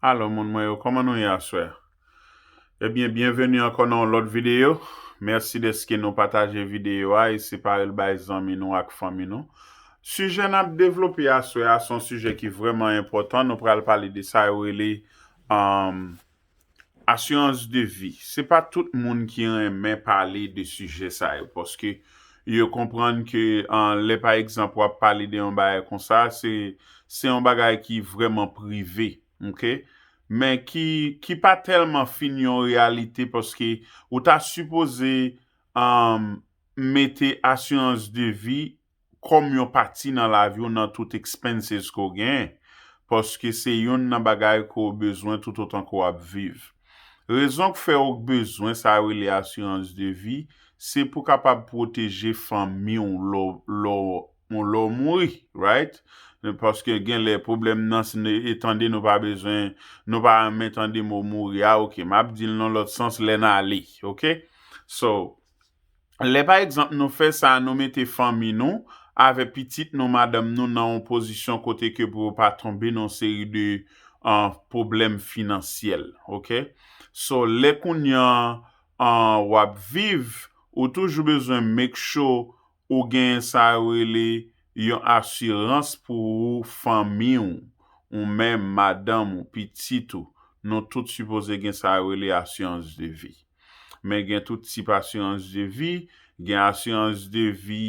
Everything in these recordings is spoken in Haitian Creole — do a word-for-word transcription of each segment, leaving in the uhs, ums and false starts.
Alo, moun mwen yo, kòman nou ye aswè? Ebyen, byenveni ankò nan yon lòt videyo. Mèsi dèske nou pataje videyo a e separe l bay zanmi nou ak fanmi nou. Sijè n ap devlope aswè a se yon sijè ki vrèman enpòtan. Nou pral pale de sa yo rele, um, asirans de vi. Se pa tout moun ki renmen pale de sijè sa yo, paske yo konprann ke, uh, lè pa egzanp w ap pale de yon bagay konsa, se, se yon bagay ki vrèman prive, ok? Men ki, ki pa tèlman fin yon reyalite, paske ou ta sipoze, um, mete asirans de vi kòm yon pati nan lavi w nan tout expenses ke w genyen, paske se youn nan bagay ke w bezwen toutotan ke w ap viv. Rezon k fè w bezwen sa yo rele asirans de vi, se pou kapab pwoteje fanmi w lè w, lè w, lè w mouri, right? Paske gen lè pwoblèm nan, si nou e tande nou pa bezwen, nou pa renmen tande mo mouri a, ok, m ap di l nan lòt sans, lè n ale, ok? So, lè pa egzanp nou fè sa, nou mete fanmi nou avè pitit nou, madanm nou nan yon pozisyon kote ke pou yo pa tonbe nan yon seri de, uh, pwoblèm finansyèl, ok? So, lè kounye a, uh, w ap viv, ou toujou bezwen make sure ou gen sa yo rele yon asirans pou ou, fanmi w, ou menm, madanm ou, pitit ou, nou tout sipoze gen sa yo rele asirans de vi. Men gen tout tip asirans de vi, gen asirans de vi,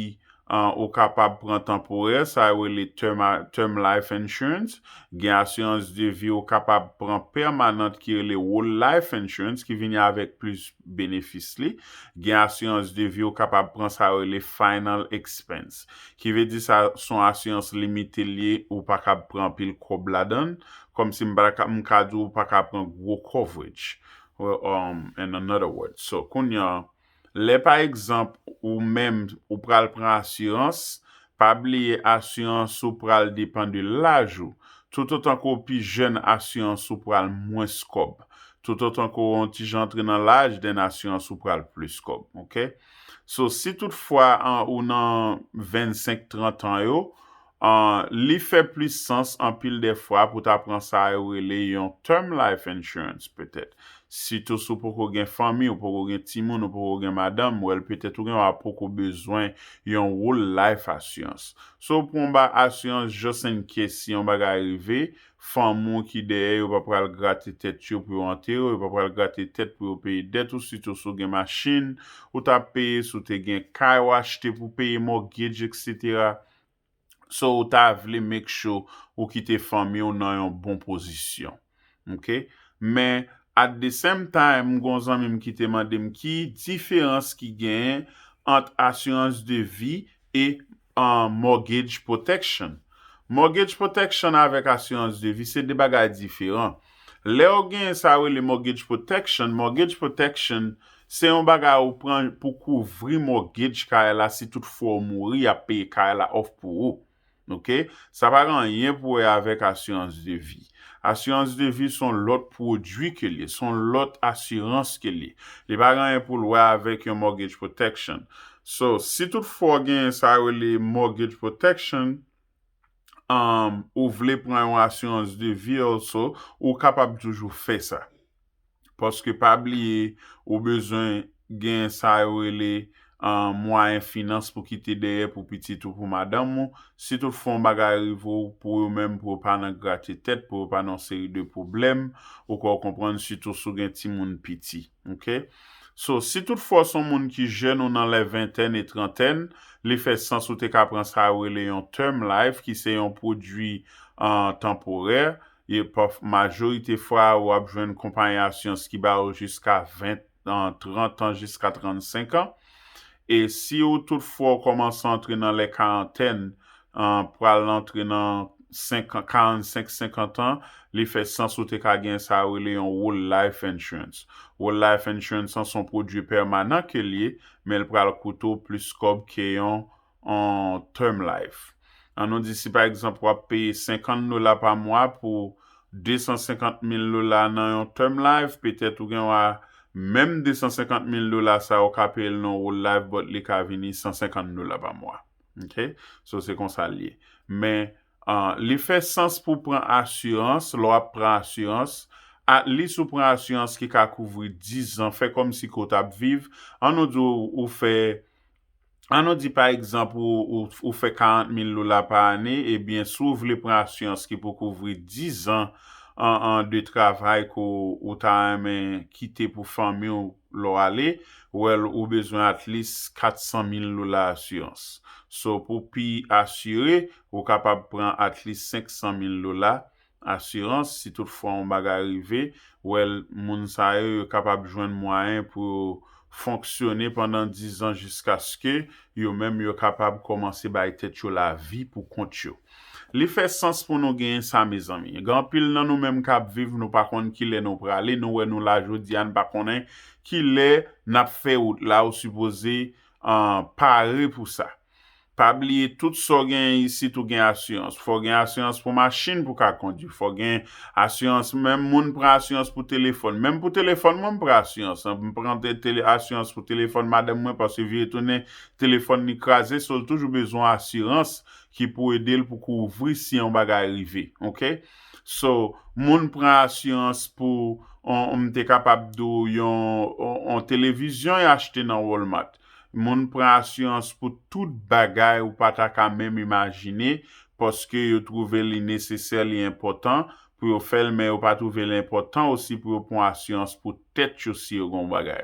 uh, ou kapab pran tanporè, sa yo rele term, term life insurance, gen asirans de vi ou kapab pran pèmanant ki rele whole life insurance ki vini avèk plis benefis li. Gen asirans de vi ou kapab pran sa yo rele final expense. Ki vle di sa se yon asirans limite l ye, ou pa kab pran anpil kòb ladan l. Kòmsi m pa ka, m ka di w ou pa ka pran gwo coverage. Well, um, in another word. So, kounye a, lè pa egzanp, ou menm, ou pral pran asirans, pa bliye asirans ou pral depann de laj ou. Toutotan ke w pi jèn, asirans ou pral mwens kòb. Toutotan ke w yon ti jan antre nan laj, then asirans ou pral plis kòb, ok? So, si toutfwa, an, ou nan vennsenk, trant an yo, an, li fè plis sans anpil dè fwa pou ta pran sa yo rele yon term life insurance, petèt. Sitou si w poko gen fanmi, ou poko gen timoun, ou poko gen madanm, well, petèt ou gen, w a poko bezwen yon whole life assurance. So, pou yon ba asirans, just in case, si yon bagay rive, fanmi w ki dèyè, yo pa pral grate tèt yo pou yo antere w, yo pa pral grate tèt pou yo peye dèt ou, sitou si w gen machin ou t ap peye, si w te gen kay ou achte pou peye mortgage, et cetera. So, ou ta vle make sure ou kite fanmi w nan yon bon pozisyon. Ok? Men, at the same time, m gon zanmi m ki te mande m ki diferans ki genyen ant asirans de vi e, uh, mortgage protection. Mortgage protection avèk asirans de vi se de bagay diferan. Lè w gen sa yo rele mortgage protection, mortgage protection se yon bagay ou pran pou kouvri mortgage kay la, si toutfwa w mouri, y ap peye kay la off pou ou. Ok? Sa pa gen anyen pou wè avèk asirans de vi. Asirans de vi se yon lòt pwodui ke l ye, se yon lòt asirans ke l ye. Li pa gen anyen pou l wè avèk yon mortgage protection. So, si toutfwa w gen sa yo rele mortgage protection, um, ou vle pran yon asirans de vi also, ou kapab toujou fè sa. Paske pa bliye, ou bezwen gen sa yo rele, uh, mwayen finans pou kite dèyè pou pitit ou, pou madanm ou. Si toutfwa yon bagay rive w, pou yo menm, pou yo pa nan grate tèt, pou yo pa nan yon seri de pwoblèm, ou ka konprann, sitou si w gen timoun piti. Ok? So, si toutfwa w se yon moun ki jèn, ou nan lè ventèn e trantèn, li fè sans ou te ka pran sa yo rele yon term life, ki se yon pwodui, uh, tanporè. E pa, majorite fwa, w ap jwenn konpayi asirans ki ba yo jiska ven, uh, trant an, jiska trannsenk an. E si w toutfwa w kòmanse antre nan lè karantèn, uh, pral antre nan senkan, karannsenk, senkant an, li fè sans ou te ka gen sa yo rele yon whole life insurance. Whole life insurance an se yon pwodui pèmanan ke l ye, men l pral koute w plis kòb ke yon, yon term life. An nou di si pa egzanp w ap peye senkant dola pa mwa pou de san senkant mil dola nan yon term life, petèt ou gen wa menm de san senkant mil dola sa yo ka peye l nan whole life, but li ka vini san senkant dola pa mwa. Ok? So, se konsa l ye. Men, An, li fè sans pou pran asirans, lè w ap pran asirans, at least ou pran asirans ki ka kouvri diz an, fè kòmsi ke w t ap viv, an nou di w, ou fè, an nou di pa egzanp ou, ou, ou fè karant mil dola pa ane, ebyen si w vle pran asirans ki pou kouvri diz an, an, an de travay ke w, ou ta renmen kite pou fanmi w lè w ale, well, ou bezwen at least kat san mil dola asirans. So, pou pi asire, ou kapab pran at least senk san mil dola asirans, si toutfwa yon bagay rive, well, moun sa yo, yo kapab jwenn mwayen pou yo fonksyone pandan diz an jiskaske yo menm yo kapab kòmanse bay tèt yo lavi pou kont yo. Li fè sans pou nou genyen sa, mezanmi. Gen anpil nan nou menm k ap viv, nou pa konn kilè nou prale, nou wè nou la jodi a, nou pa konnen kilè n ap fè wout la, ou sipoze, an, pare pou sa. Pa bliye, tout sa w genyen isit, ou gen asirans. Fò w gen asirans pou machin pou w ka kondui. Fò w gen asirans, menm moun pran asirans pou telefòn. Menm pou telefòn, mwen, m pran asirans. M pran te-, tele-, asirans pou telefòn madanm mwen, paske vire tounen, telefòn li kraze, so l toujou bezwen asirans ki pou ede l pou kouvri si yon bagay rive, oke? So, moun pran asirans pou, on, m te kapab di w yon, on, on televizyon y achte nan Walmart. Moun pran asirans pou tout bagay ou pa ta ka menm imajine, paske yo twouve li nesesè, li enpòtan pou yo fè l, men yo pa twouve l enpòtan osi pou yo pran asirans pou tèt yo si yo gen yon bagay.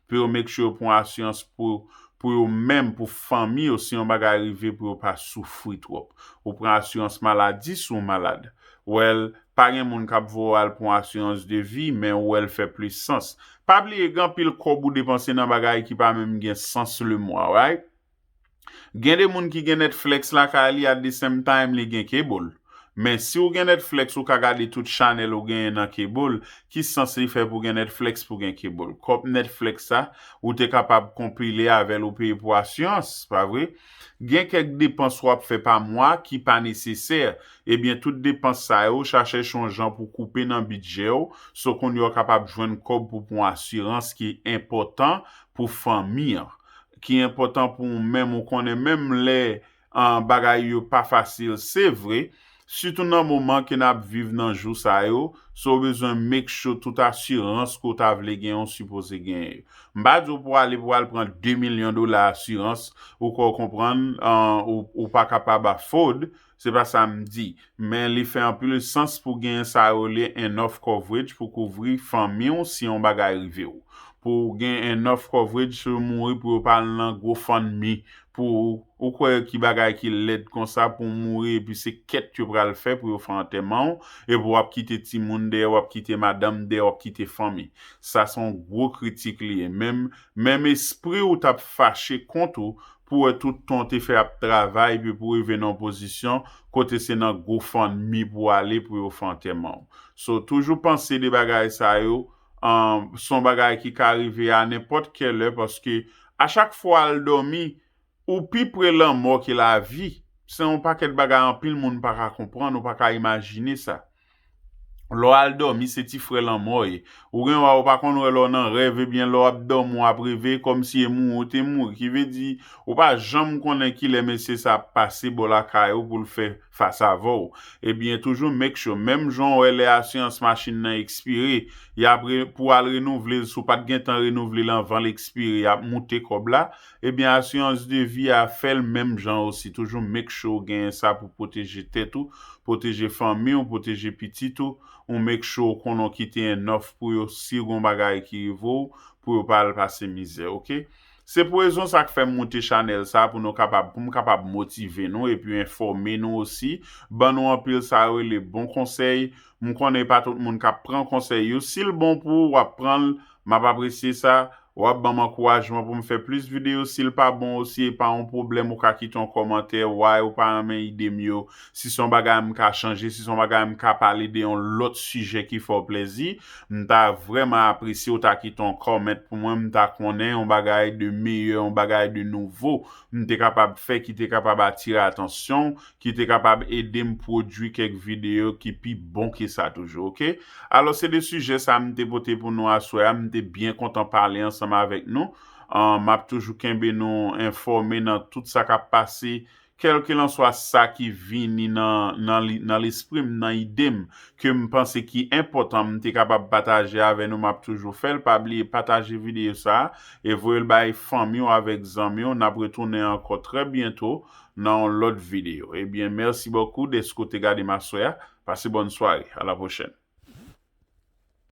Pou yo make sure yo pran asirans pou, pou yo menm, pou fanmi yo, si yon bagay rive, pou yo pa soufri twòp. Ou pran asirans maladi si w malad. Well, pa gen moun k ap voye w al pran asirans de vi, men ou wè l fè plis sans. Pa bliye, gen anpil kòb ou depanse nan bagay ki pa menm gen sans lemwa, right? Gen de moun ki gen Netflix lakay li, at the same time, li gen cable. Men si w gen Netflix, ou ka gade tout chanèl ou genyen nan cable, ki sans li fè pou gen Netflix, pou gen cable? Kòb Netflix sa, ou te kapab konpile avè l ou peye pou asirans, pa vre? Gen kèk depans w ap fè pa mwa ki pa nesesè. Ebyen, tout depans sa yo, chache yon jan pou koupe nan bidjè w, so kounye a w kapab jwenn kòb pou pran asirans ki enpòtan pou fanmi an, ki enpòtan pou ou menm, ou konnen menm lè, an, bagay yo pa fasil, se vre, sitou nan moman ke n ap viv nan jou sa yo, so w bezwen make sure tout asirans ke w ta vle genyen, w sipoze genyen yo. M pa di w pou w ale pou w al pran de milyon dola asirans, ou kwè w konprann, an, ou, ou pa kapab afford, se pa sa m di. Men li fè anpil sans pou genyen sa yo rele enough coverage pou kouvri fanmi w si yon bagay rive w. Pou w gen enough coverage, si w mouri, pou yo pa al nan GoFundMe pou ou. Ou kwè ki bagay ki lèd konsa pou w mouri epi se kèt yo pral fè pou yo fè antèman w, epi w ap kite timoun dèyè, w ap kite madanm dèyè, w ap kite fanmi. Sa se yon gwo kritik li ye. Menm, menm espri w t ap fache kont ou pou wè tout tan w te fè ap travay epi pou w rive nan yon pozisyon kote se nan GoFundMe pou w ale pou yo fè antèman w. So, toujou panse de bagay sa yo, an, se yon bagay ki ka rive a nenpòt kèlè, paske a chak fwa w al dòmi, ou pi pre lanmò ke lavi. Se yon pakèt bagay anpil moun pa ka konprann, ou pa ka imajine sa. Lè w al dòmi, se ti frè lanmò w ye. Ou gen lè w pa konn wè lè w nan rèv, ebyen lè w ap dòmi, w ap reve kòmsi e mouri w te mouri. Ki vle di, ou pa janm konnen kilè mesye sa ap pase bò lakay ou pou l fè fas avè w. Ebyen, toujou make sure, menm jan w wè lè asirans machin nan ekspire, y ap re-, pou w al renouvle l, si w pa t gentan renouvle l anvan l ekspire, y ap moute kòb la. Ebyen, asirans de vi a fè l menm jan osi. Toujou make sure w genyen sa pou pwoteje tèt ou, pwoteje fanmi w, pwoteje pitit ou. Ou make sure w konnen w kite enough pou yo si gon bagay ki rive w, pou yo pa al pase mizè, oke? Se pou rezon sa k fè m moute chanèl sa, pou nou kapab, pou m kapab motive nou epi enfòme nou osi, ban nou anpil sa yo rele bon konsèy. M konnen pa tout moun k ap pran konsèy yo. Si l bon pou ou, w ap pran l, m ap apresye sa. W ap ban m ankourajman pou m fè plis videyo. Si l pa bon osi, e pa yon pwoblèm, ou ka kite yon kòmantè, why ou pa renmen ide m yo. Si se yon bagay m ka chanje, si se yon bagay m ka pale de yon lòt sijè ki fè w plèzi, m ta vrèman apresye ou ta kite yon comment pou mwen, m ta konnen yon bagay de meyè, yon bagay de nouvo m te kapab fè ki te kapab atire atansyon w, ki te kapab ede m pwodui kèk videyo ki pi bon ke sa toujou, oke? Alò, se de sijè sa m te pote pou nou aswè a, m te byen kontan pale ansanm avèk nou. An, m ap toujou kenbe nou enfòme nan tout sa k ap pase, kèlkelanswa sa ki vini nan, nan, li- nan lespri m, nan ide m, ke m panse ki enpòtan, m te kapab pataje avè nou, m ap toujou fè l. Pa bliye pataje videyo sa a e voye l bay fanmi w avèk zanmi w. N ap retounen ankò trè byento nan yon lòt videyo. Ebyen, mèsi bokou dèske w te gade m aswè a. Pase bòn sware. A la pwochèn.